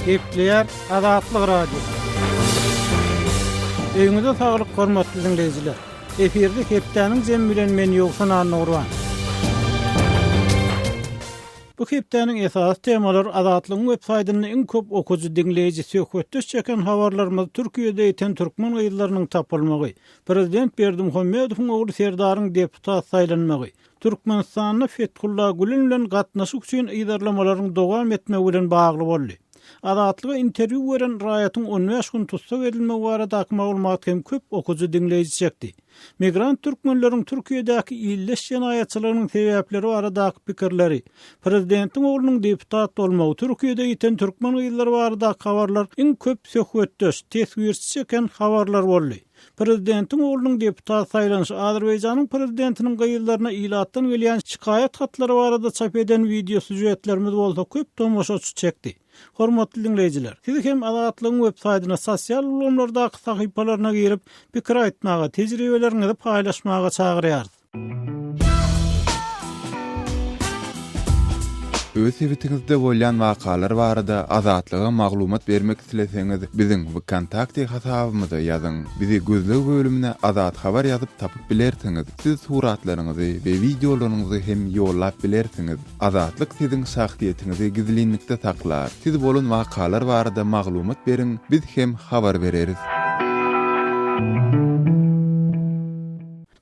Gepleýär Azatlyk Radiosy. Öýüňize saglyk hormatly diňleýjiler. Efirde hepdäniň jemi bilen men Ýowşan Annagurban. Bu hepdäniň esasy temalary Azatlygyň web saýtynda iň köp okyjy, diňleýji, söhbetdeş çeken habarlarymyz Türkiýede ýiten türkmen gyzlarynyň tapylmagy, Prezident Berdimuhamedowyň ogly Serdaryň deputat saýlanmagy, Türkmenistanda Fethullah Gülen bilen gatnaşyk üçin yzarlamalaryň dowam etmegi bilen bagly boldy. Azatlyga interwýu beren raýatyň 15 gün tussag edilmegi baradaky maglumat hem köp okyjy diňleýji çekdi. Migrant türkmenleriň Türkiýedäki ildeş jenaýatçylygynyň sebäpleri baradaky pikirleri, prezidentiň oglunyň deputat bolmagy, Türkiýede ýiten türkmen gyzlary baradaky habarlar iň köp söhbetdeş, teswirçi çeken habarlar boldy. Prezidentiň oglunyň deputat saýlanyşy, Azerbaýjanyň prezidentiniň gyzlaryna ilatdan gelýän şikaýat hatlary barada çap eden wideosýužetlerimiz bolsa köp tomaşaçy çekdi. Hormatly diňleýjiler, siz hem Azatlygyň web saýdyna sosial ulgamlardaky sahypalaryna girip, pikir aýtmaga, tejribeleriňizi paýlaşmaga çagyrýarys. Öz sebitiňizde bolýan wakalar barada Azatlyga maglumat bermek isleseňiz, biziň Wkontakte hasabymyza ýazyň. Bizi gözleg bölümine Azat Habar ýazyp tapyp bilersiňiz. Siz suratlaryňyzy we wideolaryňyzy hem ýollap bilersiňiz. Azatlyk siziň şahsyýetiňizi gizlinlikde saklar. Siz bolan wakalar barada maglumat beriň, biz hem habar bereris.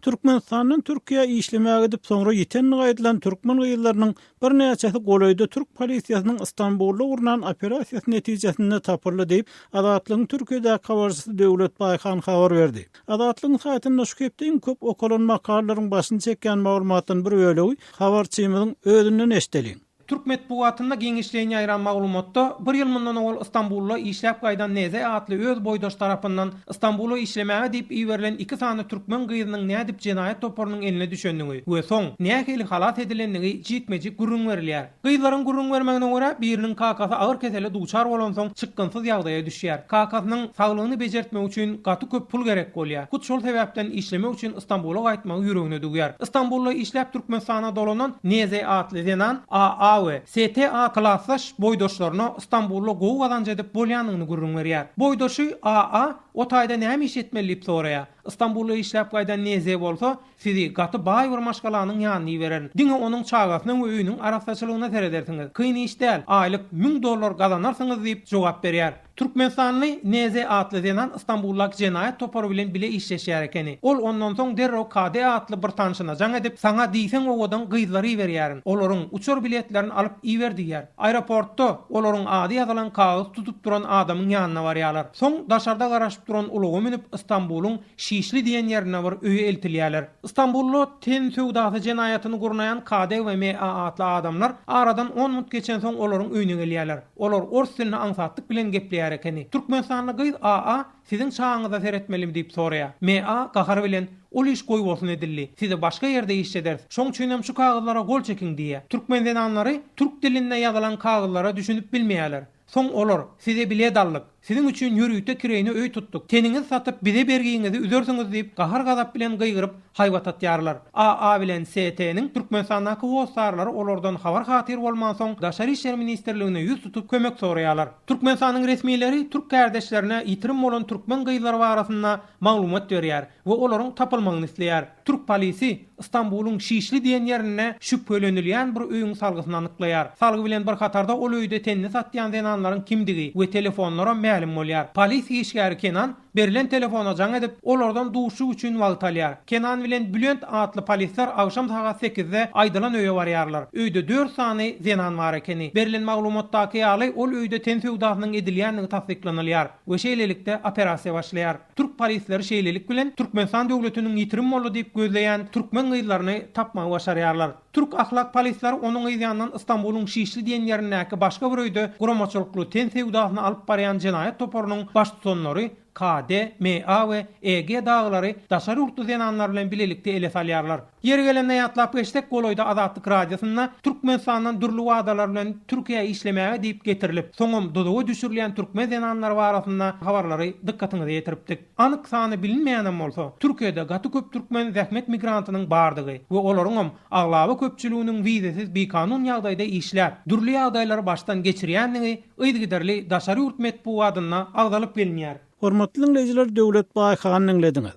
Türkmenistandan Türkiýä işlemäge gidip, soňra ýitendigi aýdylan türkmen gyzlarynyň birnäçesi golaýda türk polisiýasynyň Stambulda gurnan operasiýasy netijesinde tapyldy diýip, Azatlygyň Türkiýedäki habarçysy Döwlet Baýhan habar berdi. Azatlygyň saýtynda şu hepde iň köp okalan makalalaryň başyny çekýän maglumatdan bir bölegi habarçymyzyň özünden eşideliň. Türk metbugatynda giňişleýin ýaýran maglumatda, bir ýyl mundan owal Stambulda işläp gaýdan Neze atly öz boýdaşy tarapyndan Stambula işlemäge diýip iberilen iki sany türkmen gyzynyň nädip jenaýat toparynyň eline düşendigi we soň nähili halas edilendigi jikme-jik gürrüň berilýär. Gyzlaryň gürrüň bermegine görä, biriniň kakasy agyr kesele duçar bolansoň çykgynsyz ýagdaýa düşýär. Kakasynyň saglygyny bejertmek üçin gaty köp pul gerek bolýar. Hut şol sebäpden işlemek üçin Stambula gaýtmagy ýüregine düwýär. Stambulda işläp Türkmenistana dolanan Neze atly zenan AA we STA klasdaş boýdaşlaryna Stambulda gowy gazanç edip bolýanyny gürrüň berýär. Boýdaşy AA o taýda näme iş etmeli diýip soraýar. Stambulda işläp gaýdan Neze bolsa Sizi gaty baý bir maşgalanyň ýanyna ibererin. Diňe onuň çagasyna we öýüniň arassaçylygyna seredersiňiz. Kyn iş däl, aýlyk 1000 dollar gazanarsyňyz diýip jogap berýär. Türkmenistanly NZ atly zenan Stambuldaky jenaýat topary bilen bile işleşýär ekeni. Ol ondan soň derrew KD atly bir tanşyna jaň edip, Saňa diýseň owadan gyzlary iberýärin. Olaryň uçar biletlerini alyp iber diýýär. Aeroportda olaryň ady ýazylan kagyz tutup duran adamyň ýanyna barýarlar. Soň daşarda garaşyp duran ulaga münüp Stambulyň Şişli diýen ýerinde bir öýe eltilýärler. Stambulda ten söwdasy jenaýatyny gurnaýan KD we MA atly adamlar aradan on minut geçensoň olaryň öýüne gelýärler. Olar ors dilinde aňsatlyk bilen gepleýär ekeni. Türkmenistanly gyz AA siziň çagaňyza seretmelimi diýip soraýar. MA gahar bilen Ol iş goýbolsun edildi. Sizi başga ýerde işlederis. Şoň üçinem şu kagyzlara gol çekiň diýýär. Türkmen zenanlary türk dilinde ýazylan kagyzlara düşünip bilmeýärler. Soň olar, Size bilet aldyk. Siziň üçin ýörite kireýine öý tutduk. Teniňizi satyp, bize bergiňizi üzersiňiz diýip, gahar-gazap bilen gygyryp, haýbat atýarlar. AA bilen ST-niň Türkmenistandaky hossarlary olardan habar-hatyr bolmansoň, Daşary işler ministrligine ýüz tutup, kömek soraýarlar. Türkmenistanyň resmileri türk kärdeşlerine ýitirim bolan türkmen gyzlary barasynda maglumat berýär we olaryň tapylmagyny isleýär. Türk polisi Stambulyň Şişli diýen ýerinde şübhelenilýän bir öýüň salgysyny anyklaýar. Salgy bilen bir hatarda ol öýde tenini satýan zenanlaryň kimdigi we telefonlaram mälim bolýar. Polis işgäri Kenan berlen telefona jaň edip, olardan duşuşyk üçin wagt alýar. Kenan bilen Bülent atly polisler agşam sagat sekizde aýdylan öýe barýarlar. Öýde dört sany zenan bar ekeni. Berlen maglumatdaky ýaly, ol öýde ten söwdasynyň edilýändigi tassyklanylýar we şeýlelikde operasiýa başlaýar. Türk polisleri şeýlelik bilen Türkmenistan döwletiniň ýitirim boldy diýip gözleýän türkmen gyzlaryny tapmagy başarýarlar. Türk ahlak polisleri onuň yz ýanyndan Stambulyň Şişli diýen ýerindäki başga bir öýde guramaçylykly ten söwdasyny alyp barýan jenaýat toparynyň baştutanlary. KD, MA we EG dagylary daşary ýurtly zenanlar bilen bilelikde ele salýarlar. Ýeri gelende ýatlap geçsek, golaýda Azatlyk Radiosynda Türkmenistandan dürli wadalar bilen Türkiýä işlemäge diýip getirilip, soňam duzaga düşürilýän türkmen zenanlary barasynda habarlary dykgatyňyza ýetiripdik. Anyk sany bilinmeýänem bolsa, Türkiýede gaty köp türkmen zähmet migrantynyň bardygy we olaryňam aglaba köpçüliginiň wizesiz bikanun ýagdaýda işläp, dürli ýagdaýlary başdan geçirýändigi yzygiderli daşary ýurt metbugatynda agzalyp gelinýär. Hormatly diňleýjiler Döwlet Baýhany diňlediňiz.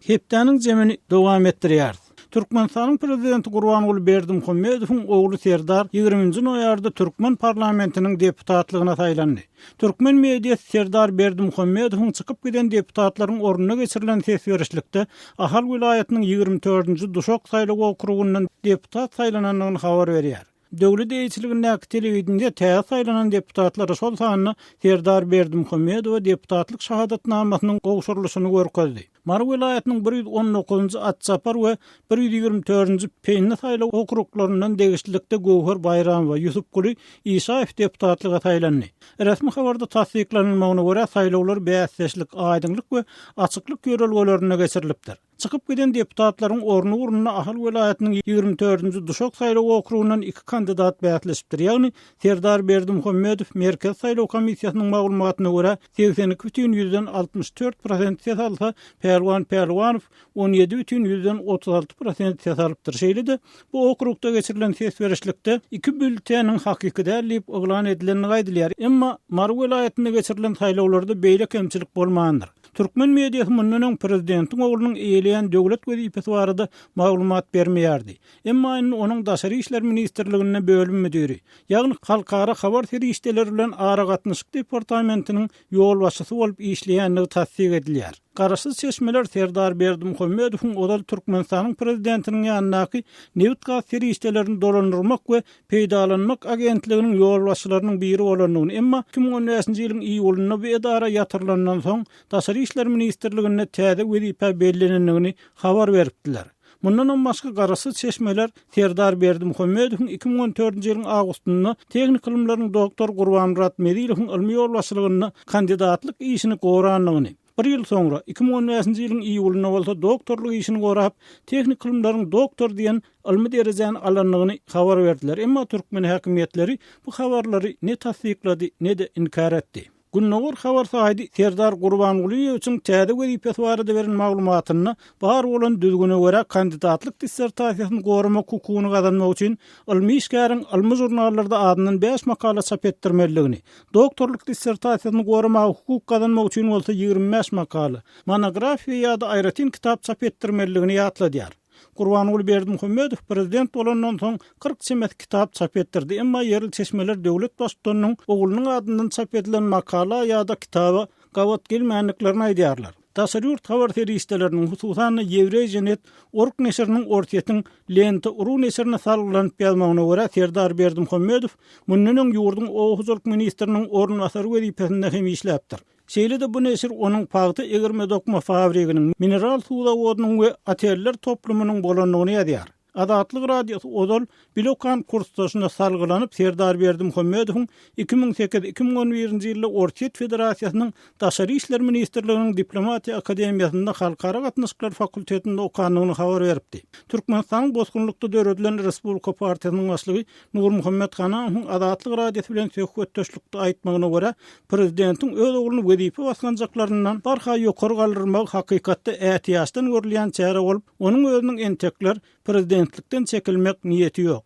Hepdäniň jemini dowam etdirýäris. Türkmenistanyň Prezidenti Gurbanguly Berdimuhamedowyň ogly Serdar ýigriminji noýabrda türkmen parlamentiniň deputatlygyna saýlandy. Türkmen mediasy Serdar Berdimuhamedowyň çykyp giden deputatlaryň ornuna geçirilen ses berişlikde Ahal welaýatynyň ýigrimi dördünji Duşak saýlaw okrugyndan deputat saýlanandygyny habar berýär. Döwlet eýeçiligindäki telewideniýe täze saýlanan deputatlara, şol sanda Serdar Berdimuhamedowa deputatlyk şahadatnamasynyň gowşurylyşyny görkezdi. Mary welaýatynyň 119-njy Atçapar we 124-nji Pendi saýlaw okruglaryndan degişlilikde Göwher Baýramowa, Ýusupguly Işaýew deputatlyga saýlandy. Resmi habarda tassyklanylmagyna görä, saýlawlar bäsdeşlik, aýdyňlyk we açyklyk ýörelgelerinde geçirilipdir. Çykyp giden deputatlaryň orny ugrunda Ahal welaýatynyň ýigrimi dördünji Duşak saýlaw okrugyndan iki kandidat bäsleşipdir, ýagny Serdar Berdimuhamedow Merkezi saýlaw komissiýasynyň maglumatyna görä, 82 bütin ýüzden 64 prosent ses alsa, Pälwan Pälwanow 17 bütin ýüzden 36 prosent ses alypdyr. Şeýle-de, bu okrugda geçirilen ses berişlikde iki býulleteniň hakyky däl diýip yglan edilendigi aýdylýar. Emma Mary welaýatynda geçirilen saýlawlarda beýle kemçilik bolmandyr. Türkmen mediasy mundan öň prezidentiň oglunyň eýeleýän döwlet wezipesi barada maglumat bermeýärdi. Emma indi onuň Daşary işler ministrliginde bölüm müdiri, ýagny Halkara habar serişdeleri bilen aragatnaşyk departamentiniň ýolbaşçysy bolup işleýändigi tassyk edilýär. Garaşsyz çeşmeler Serdar Berdimuhamedowyň ozal Türkmenistanyň prezidentiniň ýanyndaky nebit-gaz serişdelerini dolandyrmak we Peýdalanmak agentliginiň ýolbaşçylarynyň biri bolandygyny, emma 2015-nji ýylyň iýulynda bu edara ýatyrylandan soň Daşary işler ministrliginde täze wezipä bellenendigini habar beripdiler. Mundanam başga garaşsyz çeşmeler Serdar Berdimuhamedowyň 2014-nji ýylyň awgustynda tehniki ylymlaryň doktory Gurbanmyrat Mezilowyň ylmy ýolbaşçylygynda kandidatlyk işini gorandygyny, Bir ýyl soňra, 2015-nji ýylyň iýulynda bolsa doktorlyk işini gorap, tehniki ylymlaryň doktory diýen ylmy derejäni alandygyny habar berdiler. Emma türkmen häkimiýetleri bu habarlary ne tassyklady, ne-de inkär etdi. Gündogar habar saýdy Serdar Gurbangulyýewiçiň täze wezipesi barada beren maglumatynda bar bolan düzgüne görä kandidatlyk dissertasiýasyny goramak hukugyny gazanmak üçin ylmy işgäriň ylmy žurnallarda azyndan bäş makala çap etdirmelidigini, Doktorlyk dissertasiýasyny goramaga hukuk gazanmak üçin bolsa 25 makala, monografiýa ýa-da aýratyn kitap çap etdirmelidigini ýatladýar. Gurbanguly Berdimuhamedow prezident bolandan soň 40 çemesi kitap çap etdirdi, emma ýerli çeşmeler döwlet baştutanynyň oglunyň adyndan çap edilen makala ýa-da kitaba gabat gelmändiklerini aýdýarlar. Daşary ýurt habar serişdeleriniň, hususan-da Ýewreýjinet org neşiriniň Orsýetiň Lenta ru neşirine salgylanyp ýazmagyna görä, Serdar Berdimuhamedow mundan öň ýurduň oba hojalyk ministriniň orunbasary wezipesinde hem işläpdir. Şeýle-de bu neşir onuň pagta egirme-dokma fabriginiň, mineral suw zawodynyň we oteller toplumynyň bolandygyny ýazýar. Azatlyk Radiosy ozal bile okan kursdaşyna salgylanyp, Serdar Berdimuhamedowyň 2008, 2011-nji ýylda Orsýet Federasiýasynyň Daşary işler ministrliginiň Diplomatiýa akademiýasynda Halkara gatnaşyklary fakultetinde okandygyny habar beripdi. Türkmenistanyň bosgunlykda döredilen Respublika partiýasynyň başlygy Nurmuhammet Hanamowyň Azatlyk Radiosy bilen söhbetdeşlikde aýtmagyna görä, prezidentiň öz ogluny wezipe basgançaklaryndan barha ýokary galdyrmagy hakykatda ätiýaçdan görülýän çäre bolup, Onuň özüniň entekler prezidentlikden çekilmek niýeti ýok.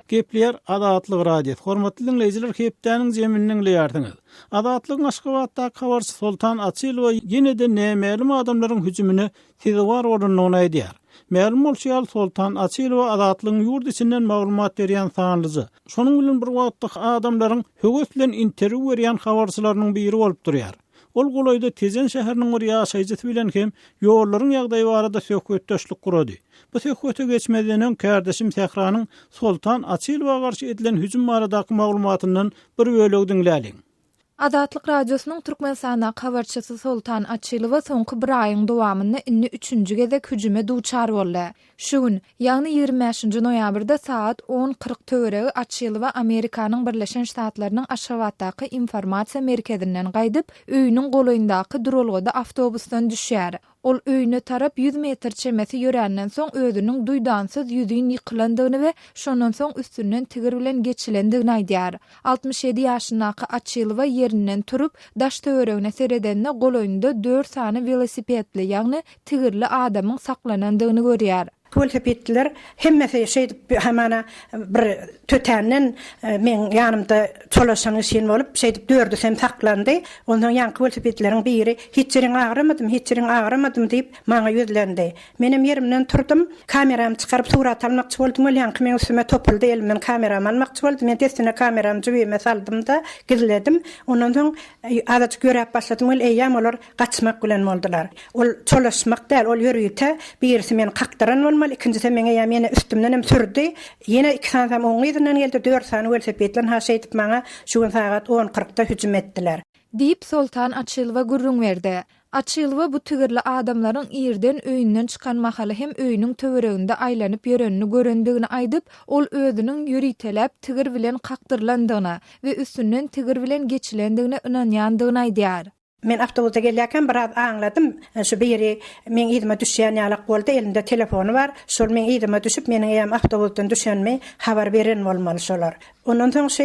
Gepleýär Azatlyk Radiosy. Hormatly diňleýjiler hepdäniň jemini diňleýärsiňiz. Azatlygyň Aşgabatdaky habarçysy Soltan Açylowa ýene-de nämälim adamlaryň hüjümine sezewar bolandygyny aýdýar. Mälim bolşy ýaly Soltan Açylowa Azatlygyň ýurt içinden maglumat berýän sanlyja, şonuň bilen bir wagtda adamlaryň höwes bilen interwýu berýän habarçylarynyň biri bolup durýar. Ol golaýda Tejen şäheriniň bir ýaşaýjysy bilen hem ýollaryň ýagdaýy barada söhbetdeşlik gurady. Bu söhbete geçmezden öň kärdeşim Sähranyň Soltan Açylowa garşy edilen hüjüm baradaky maglumatyndan bir bölegi diňläliň. Azatlyk Radiosynyň Türkmenistandaky habarçysy Soltan Açylowa soňky bir aýyň dowamynda indi üçünji gezek hüjüme duçar boldy. Şu gün, ýagny 25 nji noýabrda sagat on 40 töweregi Açylowa Amerikanyň Birleşen Ştatlarynyň Aşgabatdaky Informasiýa merkezinden gaýdyp, öýüniň golaýyndaky duralgada awtobusdan düşýär. Ol öýüne tarap ýüz metr çemesi ýöränden soň özüniň duýdansyz ýüzin ýykylandygyny we şondan soň üstünden tigir bilen geçilendigini aýdýar. 67 ýaşyndaky Açylowa ýerinden turup, daş-töweregine seredende golaýynda dört sany welosipedli, ýagny tigirli adamyň saklanandygyny görýär. Welosipedliler hemmesi şeýdip hamana bir tötänden meň ýanymda çolaşan kişin bolup şeýdip dördüsem saklandy. Onsoň ýaňky welosipedlileriň biri hiç ýeriň agramadym, hiç ýeriň agramadym diýip maňa ýüzlendi. Menem ýerimden turdum. Kameramy çykaryp surat almakçy boldum weli ýaňky meň üstüme topuldy, elimden kameramy almakçy boldy. Men dessine kameramy jübime saldym-da gizledim. Ondan soň azajyk ýöräp başladym weli eýýäm olar Gaçmak bilen boldular. Ol çolaşmak däl, ol ýörite, birisi meni kakdyran bolmaly, ikinjisem meň eýýäm ýene üstümdenem sürdi. Ýene iki sanysam oň yzyndan geldi, dört sany welosipedli ha şeýdip maňa şu gün sagat on kyrkda hüjüm etdiler. Diýip, Soltan Açylowa gürrüň berdi. Açylowa bu tigirli adamlaryň irden öýünden çykan mahaly hem öýüniň töwereginde aýlanyp ýörenini görendigini aýdyp, ol özüniň ýöriteläp tigir bilen kakdyrylandygyna we üstünden tigir bilen geçilendigine ynanýandygyny aýdýar. Men awtobusda gelýärkäm biraz aňladym, şu biri meň yzyma düşýän ýalak boldy, elinde telefony bar, şol meň yzyma düşüp, meniň eýýäm awtobusdan düşenimi habar beren bolmaly şolar. Ondan soň şu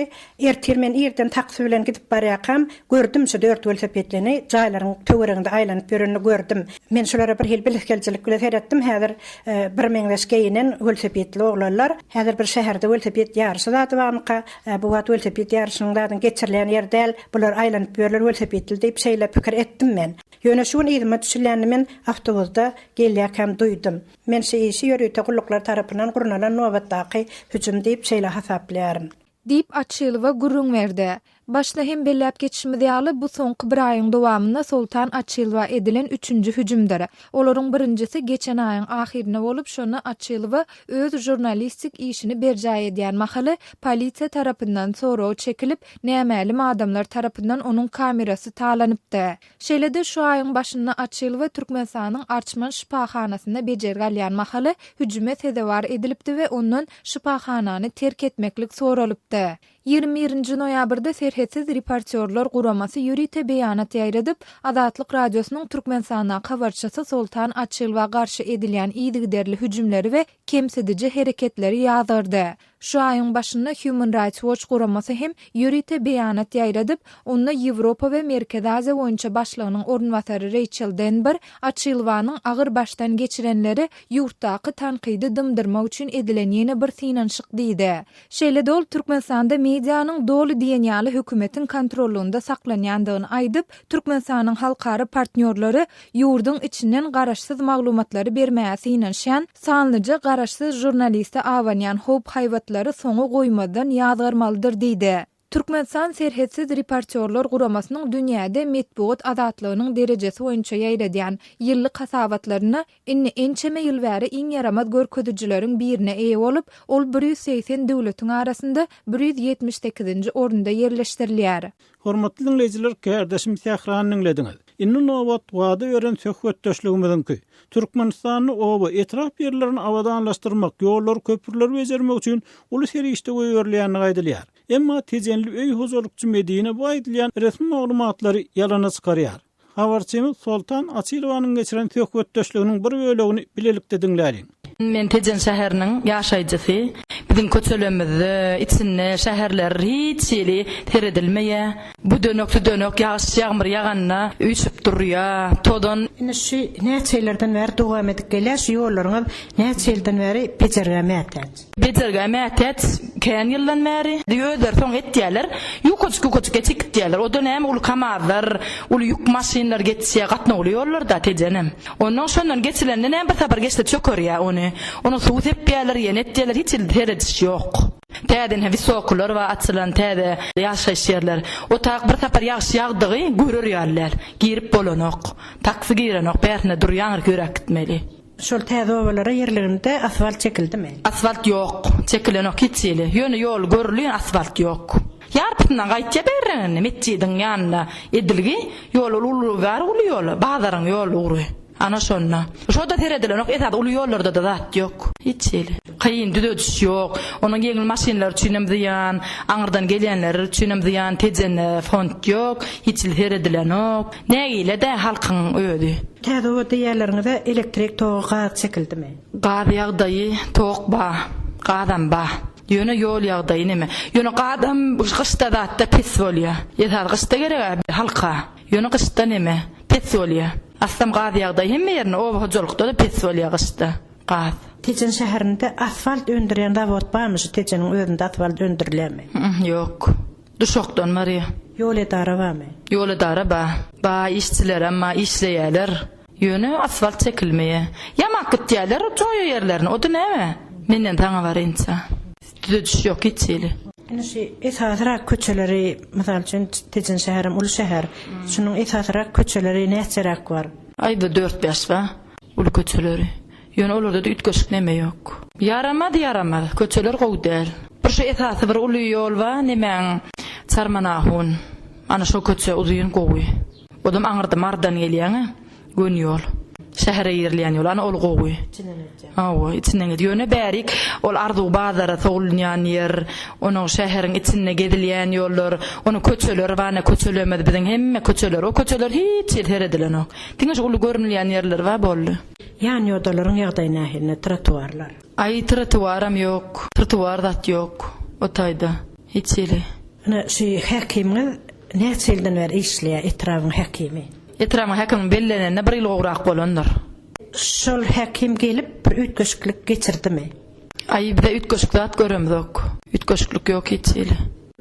ertir men irden taksi bilen gidip barýarkam, gördüm şu dört welosipedlini jaýlaryň töwereginde aýlanyp ýörenini gördüm. Men şulara bir hili bilesigelijilik bilen seretdim, häzir birmeňzeş geýinen welosipedli oglanlar, häzir bir şäherde welosiped ýaryşy zady barmyka, bu wagt welosiped ýaryşynyň zadyň geçirilýän ýeri däl, Bular aýlanyp ýörler welosipedli diýip şeýle pikir etdim men. Ýöne şu gün yzyma düşülýänini men awtobusda gelýärkäm duýdum. Men şu işi ýörite gulluklar tarapyndan gurnalan nobatdaky hüjüm diýip şeýle hasaplaýaryn. Diýip, Açylowa gürrüň berdi. Başda hem belläp geçişimiz ýaly, bu soňky bir aýyň dowamynda Soltan Açylowa edilen üçünji hüjümdir. Olaryň birinjisi geçen aýyň ahyrynda bolup, şonda Açylowa öz žurnalistik işini berjaý edýän mahaly polisiýa tarapyndan soraga çekilip, Nämälim adamlar tarapyndan onuň kamerasy talanypdy. Şeýle-de şu aýyň başynda Açylowa Türkmenistanyň Arçman şypahanasynda bejergi alýan mahaly hüjüme sezewar edilipdi we ondan şypahanany terk etmeklik soralypdy. 21 nji noýabrda Serhetsiz reportýorlar guramasy ýörite beýanat ýaýradyp, Azatlyk Radiosynyň Türkmenistandaky habarçysy Soltan Açylowa garşy edilýän yzygiderli hüjümleri we kemsidiji hereketleri ýazgardy. Şu aýyň başynda Human Rights Watch guramasy hem ýörite beýanat ýaýradyp, onda Ýewropa we Merkezi Aziýa boýunça başlygynyň orunbasary Reýçel Denber Açylowanyň agyr başdan geçirenleri ýurtdaky tankydy dymdyrmak üçin edilen ýene bir synanyşyk diýdi. Şeýle-de ol Türkmenistanda medianyň doly diýen ýaly hökümetiň kontrollygynda saklanýandygyny aýdyp, Türkmenistanyň halkara partnýorlary ýurduň içinden garaşsyz maglumatlary bermäge synanyşýan Sanlyja garaşsyz žurnaliste abanýan howp-haýbatlary soňa goýmazdan ýazgarmalydyr diýdi. Türkmenistan Serhetsiz reportýorlar guramasynyň dünýäde metbugat azatlygynyň derejesi boýunça ýaýradýan ýyllyk hasabatlarynda indi ençeme ýyl bäri iň ýaramaz görkezijileriň birine eýe bolup, ol 180 döwletiň arasynda 178-nji orunda ýerleşdirilýär. Hormatly diňleýjiler, kärdeşim Sährany diňlediňiz. Indi nobat wada beren söhbetdeşligimiziňki. Türkmenistanda oba, etrap ýerlerini abadanlaşdyrmak, ýollary, köprüleri bejermek üçin uly serişde goýberilýändigi aýdylýar. Emma tejenli öý hojalykçy Medine bu aýdylýan resmi maglumatlary ýalana çykarýar. Habarçymyz Soltan Açylowanyň geçiren söhbetdeşliginiň bir bölegini bilelikde diňläliň. Men Tejen şäheriniň ýaşaýjysy. Biziň köçelemizde, içinde şäherler hiç hili seredilmeýär. Büdenek südenek ýagyş ýagmyr ýaganda üýşüp durýar, tozan. Indi şu näçe ýyllardan bäri dowam edip gelýär şu ýollaryňyz näçe ýyldan bäri bejergä mätäç. Bejergä mätäç kän ýyldan bäri. Özleri soň etýärler. Ýukajyk-ýukajyk geçip gitýärler. O-da näme uly kamazlar, uly ýük maşynlar geçýär gatnawly ýollarda Tejenem. Onnoň şondan geçilende näme bir sapar geçse çökerýär ony. Onuň suw sepýärler, ýene etýärler hiç hili serediş ýok. Täzeden hem wisokylar bar açylan täze ýaşaýyş ýerler. O tak bir sapar ýagyş ýagdygy görer ýaly däl. Girip bolanok. Taksi girenok bärsinde durýaňyr ýöräp gitmeli. Şol täze obalara ýerliginde asfalt çekildimi? Asfalt ýok. Çekilenok hiç hili. Ýöne ýol görülýän asfalt ýok. Ýarpysyndan gaýtýa bärräginde, metjidiň ýanynda edilgi, ýol ol uly bar uly ýol, bazaryň ýol ugry. Ana şonda. Şo-da seredilenok, esasy uly ýollarda-da zat ýok. Hiç hili. Kyn, düzediş ýok. Onuň ýeňil maşynlar üçinem zyýan, aňyrdan gelýänler üçinem zyýan, Tejende fond ýok, hiç hili seredilenok. Nägile-dä halkyň özi. Täze oba diýýänleriňize elektrik togy gaz çekildimi? Gaz ýagdaýy tok ba, gazam ba. Ýöne ýol ýagdaýy neme. Ýöne gazam gyşda zatda pes bolýa. Esasy gyşda gereg-ä halka. Ýöne gyşda neme, pes bolýa. Aslam gaz ýagdaýy hemme ýerinde, oba hojalykda-da pes bolýa gyşda gaz. Tejen şäherinde asfalt öndürýän zawod barmy şu Tejeniň özünde asfalt öndürilýärmi? Ýok. Duşakdan barýa. Ýol edara barmy? Ýol edara ba. Ba işçilerem ba işleýäler. Ýöne asfalt çekilmeýä. Ýamap gitýäler joýa ýerlerini. O-da näme? Menden saňa barynça. Düzediş ýok hiç hili. Indi şu esasyrak köçeleri, mysal üçin, Tejen şäherem uly şäher. Şunuň esasyrak köçeleri näçeräk bar? Aý bir dört-bäş bar uly köçeleri. Ýöne olarda-da üýtgeşik neme ýok. Ýaramaz ýaramaz. Köçeler gowy däl. Bir şu esasy bir uly ýol bar nemäň Çarmanahun. Ana şo köçe uzyn gowy. Odam aňyrda Marydan gelýäňä göni ýol. Şähere girilýän ýol. Ana ol gowy. Içinden geçýän. Hawa, içinden geçýän. Ýöne bärik ol Arzuw bazara sowulýan ýer, onuň şäheriň içinde gezilýän ýollar, onuň köçeleri bar, ine köçelerimiz biziň hemme köçeler. O köçeler hiç hili seredilenok. Diňe şu uly görünilýän ýerleri bar boldy. Ýan ýodalaryň ýagdaýy nähili, trotuarlar? Aý trotuaram ýok. Trotuar zat ýok o taýda. Hiç hili. Ine şu häkimiňiz näçe ýyldan bäri işleýär etrabyň häkimi? Etrabyň häkiminiň bellenenine bir ýyl gowrak bolandyr. Şol häkim gelip bir üýtgeşiklik geçirdimi? Aý bize üýtgeşik zat göremzok. Üýtgeşiklik ýok hiç hili.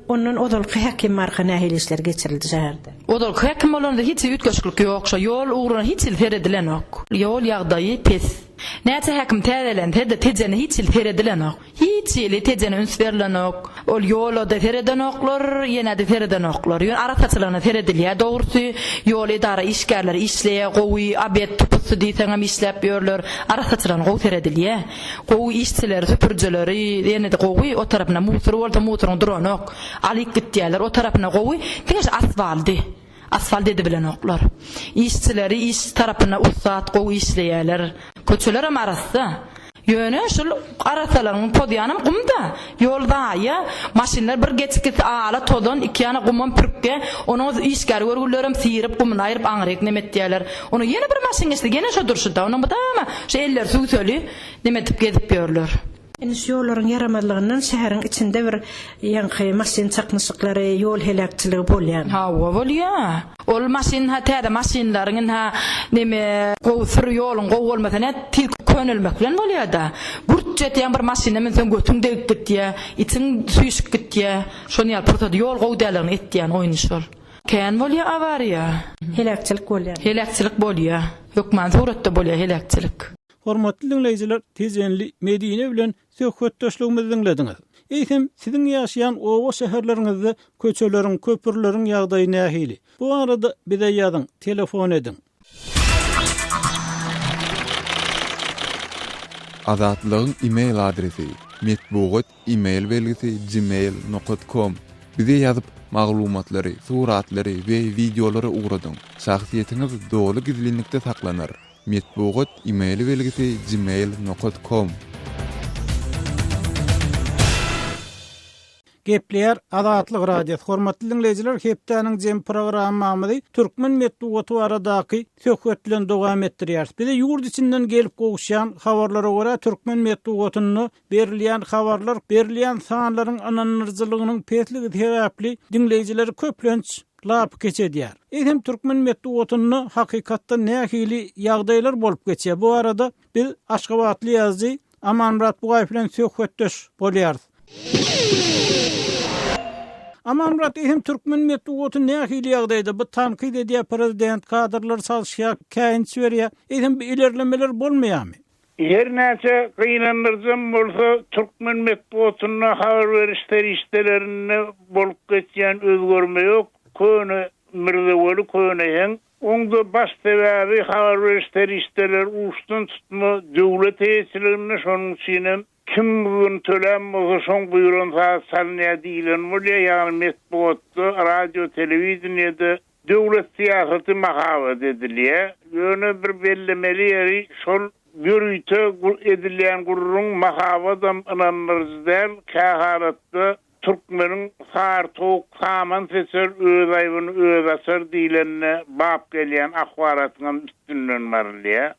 Ondan ozalky häkim barka nähili işler geçirildi şäherde? Ozalky häkim bolanda hiç hili üýtgeşiklik ýok. Şo ýol ugruna hiç hili seredilenok. Ýol ýagdaýy pes. Näçe häkim täzelense-de Tejene hiç hili seredilenok. Hiç hili Tejene üns berlenok. Ol ýola-da seredenoklar, ýene-de seredenoklar. Ýöne arassaçylygyna seredilýär dogrusy. Ýol edara işgärleri işleýär gowy, obed tupusy diýseňem işläp ýörler. Arassaçylygyna gowy seredilýär. Gowy işçileri, süpürijileri ýene-de gowy, o tarapyna musur bolsa musuryň duranok. Alyp gitýärler, o tarapyna gowy. Diňe şu asfaldy. Asfalt edibilenoklar. Işçileri iş tarapyna ussat, gowy işleýärler. Köçelerem arassa. Ýöne şul arassalaryň pozýanam gum-da. Ýol zaýa. Maşynlar bir geçip gitse ala tozan, ikiýana gumam pürkýä. Onuň işgär görgülilerem syryp, gumuny aýryp aňryk neme etýärler. Onuň ýene bir maşyn geçse ýene şo durşy-da. Onuň mydama şu elleri sübseli neme edip gezip ýörler. Indi şu ýollaryň ýaramazlygyndan şäheriň içinde bir ýaňky maşyn çaknyşyklary, ýol heläkçiligi bolýar. Hawa bolýa. Ol maşyn ha täze maşynlaryň ynha neme gowy sür ýoluň gowy bolmasa nä tiz könelmek bilen bolýada. Gürtç etýäň bir maşyna münseň götüň degip gitýä, içiň süýşüp gitýä. Şon ýaly pursat ýol gowy däldigini etýän oýny şol. Kän bolýa awariýa. Heläkçilik bolýa. Heläkçilik bolýa. Hökman suratda bolýa heläkçilik. Hormatly diňleýjiler, Tejenli Medine bilen söhbetdeşligimizi diňlediňiz. Eýsem, siziň ýaşaýan oba-şäherleriňizde köçeleriň, köprüleriň ýagdaýy nähili? Bu barada bize ýazyň, telefon ediň. Azatlygyň e-mail adresi, metbugat e-mail belgisi gmail nokat kom. Bize ýazyp, maglumatlary, suratlary we wideolary ugradyň. Şahsyýetiňiz doly gizlinlikde saklanar. Metbugat e-mail belgisi gmail nokat kom. Gepleýär Azatlyk Radiosy. Hormatly diňleýjiler, hepdäniň jemi programmamyzy türkmen metbugaty baradaky söhbet bilen dowam etdirýäris. Bize ýurt içinden gelip gowuşýan habarlara görä, türkmen metbugatynda berilýän habarlar berilýän sanlaryň ynandyryjylygynyň pesligi sebäpli diňleýjileri köplenç lapykeç edýär. Eýsem türkmen metbugatynda hakykatda nähili ýagdaýlar bolup geçýär? Bu barada biz aşgabatly ýazyjy Amanmyrat Bugaýew bilen söhbetdeş bolýarys. Amanmyrat, eýsem türkmen metbugaty nähili ýagdaýda? Bu tankyt edýär prezident, kadrlary çalyşýar, käýinç berýär. Eýsem bu ilerlemeler bolmaýarmy? Her näçe gynandyryjam bolsa, türkmen metbugatynda, habar beriş serişdelerinde bolup geçýän özgerme ýok. Köne Mirzeweli, köne heň. Oň-da baş sebäbi habar beriş serişdeleri uçdan tutma döwlet eýeçiliginde, şonuň üçinem. Kim muzuny tölän bolsa şoň buýran sazy çalynýar diýlen bolýar, ýagny metbugatda, radio, telewideniýede döwlet syýasaty mahabat edilýär. Ýöne bir bellemeli ýeri şol ýörite edilýän gürrüň mahabadam ynandyryjy däl, kähalatda türkmeniň Sary towuk saman seçer, öz aýbyny özi açar diýlenine bap gelýän ahwalatyňam üstünden barylýar.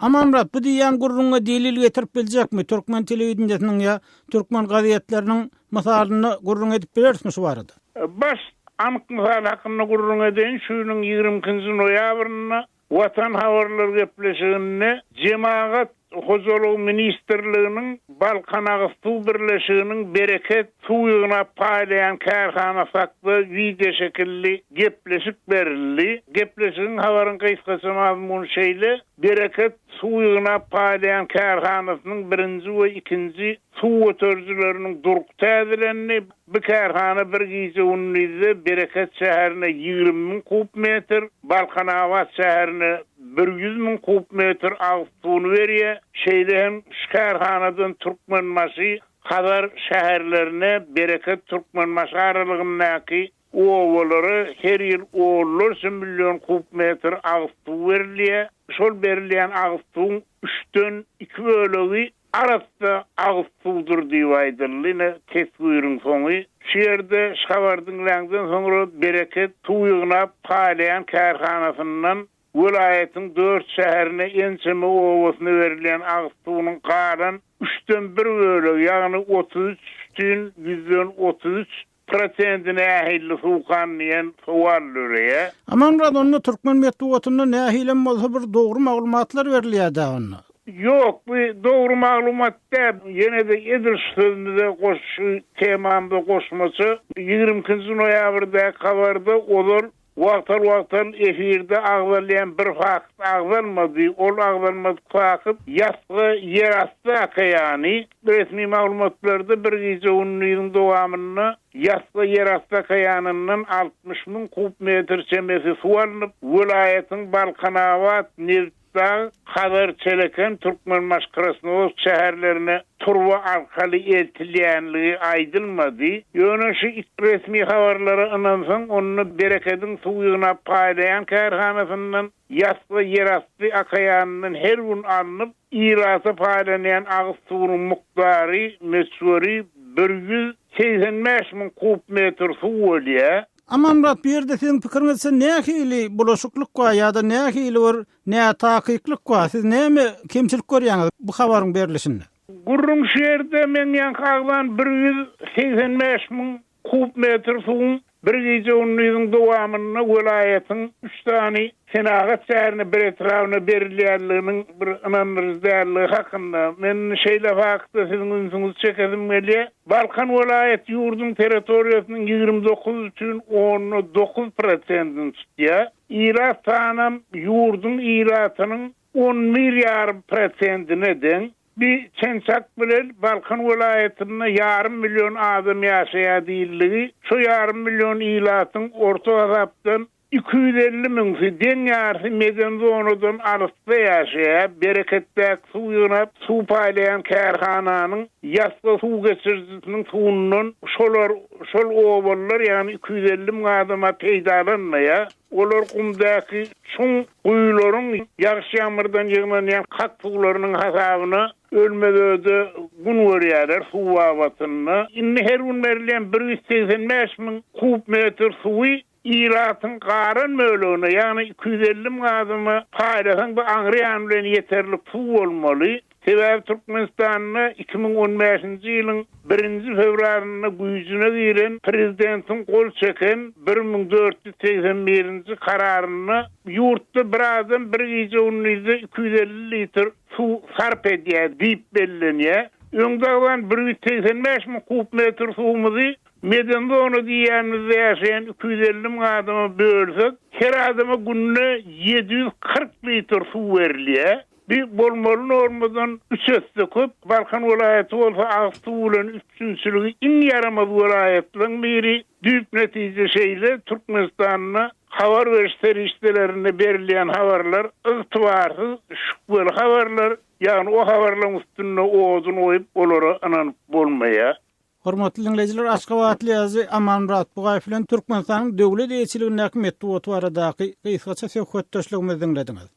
Amanmyrat, bu diýýän gürrüňiňe delil getirip biljekmi? Türkmen telewideniýesiniň ýa türkmen gazetleriniň mysalynda gürrüň edip bilerismi şu barada? Baş anyk mysal hakynda gürrüň edeýin, şu ýylyň 22-nji noýabrynda Watan habarlar gepleşiginde Jemagat hojalygy ministrliginiň Balkanagyzsuw birleşiginiň Bereket suw ýygnap paýlaýan kärhanasy hakda wideoşekilli gepleşik berildi. Gepleşigiň habaryň gysgaça mazmuny şeýle, Bereket suw ýygnap paýlaýan kärhanasynyň birinji we ikinji suw göterijileriniň durky täzelendi. Bu kärhana bir gije-gündizde Bereket şäherine 20 müň kub metr, Balkanabat şäherine 100 müň kub metr agyz suwuny berýär. Şeýle hem şu kärhanadan Türkmenbaşy, Hazar şäherlerine, Bereket, Türkmenbaşy aralygyndaky obalara her ýyl onlarça million kub metr agyz suw berilýär. Şol berilýän agyz suwuň üçden iki bölegi arassa agyz suwdur diýip aýdyldy. Ine, teswiriň soňy. Şu ýerde şu habary diňläňden soňra Bereket suw ýygnap paýlaýan kärhanasyndan welaýatyň dört şäherine, ençeme obasyna berilýän agyz suwunyň galan üçden bir bölegi, ýagny 33 bütin ýüzden 33 prosenti nähilli suwkan diýen sowal döreýär. Amanmyrat, onda türkmen metbugatynda nähilem bolsa bir dogry maglumatlar berilýär-dä onda? Ýok, bu dogry maglumat däl. Ýene-de edil şu sözümize goş, şu temamyza goşmaça, 22-nji noýabrdaky habarda ozal Wagtal-wagtal efirde agzalýan bir fakt agzalmady. Ol agzalmadyk fakt ýasga ýerasty akaýany. Resmi maglumatlarda bir gije-gündiziň dowamynda ýasga ýerasty akaýanyndan 60 müň kub metr çemesi suw alnyp, welaýatyň Balkanabat, Nebit, Dag, Hazar, Çeleken, Türkmenbaşy, Krasnowodsk şäherlerine turba arkaly eltilýänligi aýdylmady. Ýöne şu resmi habarlara ynansaň, onda Berekediň suw ýygnap paýlaýan kärhanasyndan ýasga ýerasty akaýanyndan her gün alnyp, ilata paýlanýan agyz suwunyň mukdary, möçberi 185 müň kub metr suw bolýar. Amanmyrat, bu ýerde siziň pikiriňizçe nähili bulaşyklyk bar ýa-da nähili bir nätakyklyk bar? Siz näme kemçilik görýäňiz bu habaryň berlişinde? Gürrüň şu ýerde meň ýaňky agzan 185 müň kub metr suwuň bir gije-gündiziň dowamynda welaýatyň üç sany senagat şäherine, bir etrabyna berilýänliginiň bir ynandyryjy dälligi hakynda. Men indi şeýle fakta siziň ünsüňizi çekesim gelýär. Balkan welaýaty ýurduň territoriýasynyň 29 bütin onda dokuz prosentini tutýar. Ilat sanam ýurduň ilatynyň on bir ýarym prosentine deň. Bir çen-çak bilen Balkan welaýatynda ýarym million adam ýaşaýar diýildigi, şo ýarym million ilatyň orta hasapdan 250 müňsi, deň ýarysy medeni zonadan alysda ýaşaýar. Bereketdäki suw ýygnap, suw paýlaýan kärhananyň ýasga suw geçirijisiniň suwundan şolar, şol obalylar, ýagny 250 müň adam-a peýdalanmaýar. Olar gumdaky çuň guýularyň ýagyş-ýagmyrdan ýygnanýan kak suwlarynyň hasabyna ölmez-öde gün görýärler suw babatynda. Indi her gün berilýän 185 müň kub metr suwy ilatyň galan bölegine, ýagny 250 müň adama paýlasaň bu aňry ýany bilen ýeterlik suw bolmaly. Sebäbi Türkmenistanda 2015-nji ýylyň birinji fewralynda güýjüne giren prezidentiň gol çeken 1481-nji kararynda ýurtda bir adam bir gije-gündizde 250 litr suw sarp edýär diýip bellenýär. Öňde agzan 185 müň kub metr suwumyzy medeni zona diýýänimizde ýaşaýan 250 müň adama bölsek, her adama günde 740 litr suw berilýär. Bu bolmaly normadan üç esse köp. Balkan welaýaty bolsa agyz suwy bilen üpjünçiligi iň ýaramaz welaýatlaryň biri. Düýp netije şeýle, Türkmenistanda habar beriş serişdelerinde berilýän habarlar ygtybarsyz, şübheli habarlar. Ýagny o habarlaryň üstünde odun goýup olara ynanyp bolmaýar. Hormatly diňleýjiler, aşgabatly ýazyjy Amanmyrat Bugaýew bilen Türkmenistanyň döwlet eýeçiligindäki metbugat baradaky gysgaça söhbetdeşligimizi diňlediňiz.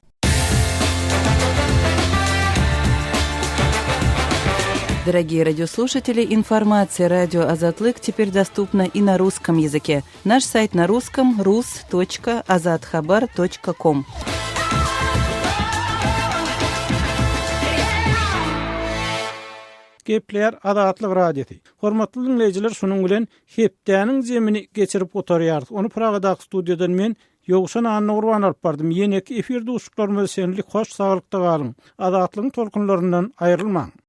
Дорогие радиослушатели, информация радио Азатлык теперь доступна и на русском языке. Наш сайт на русском rus.azathabar.com. Gepleýär Azatlyk Radiosy. Hormatly diňleýjiler, şunuň bilen hepdäniň jemini geçirip gutarýarys. Ony Pragadaky studiýadan men, Ýowşan Annagurban alyp bardym. Ýeneki efir duşuşyklarymyza çenli hoş saglykda galyň. Azatlygyň tolkunlaryndan aýrylmaň.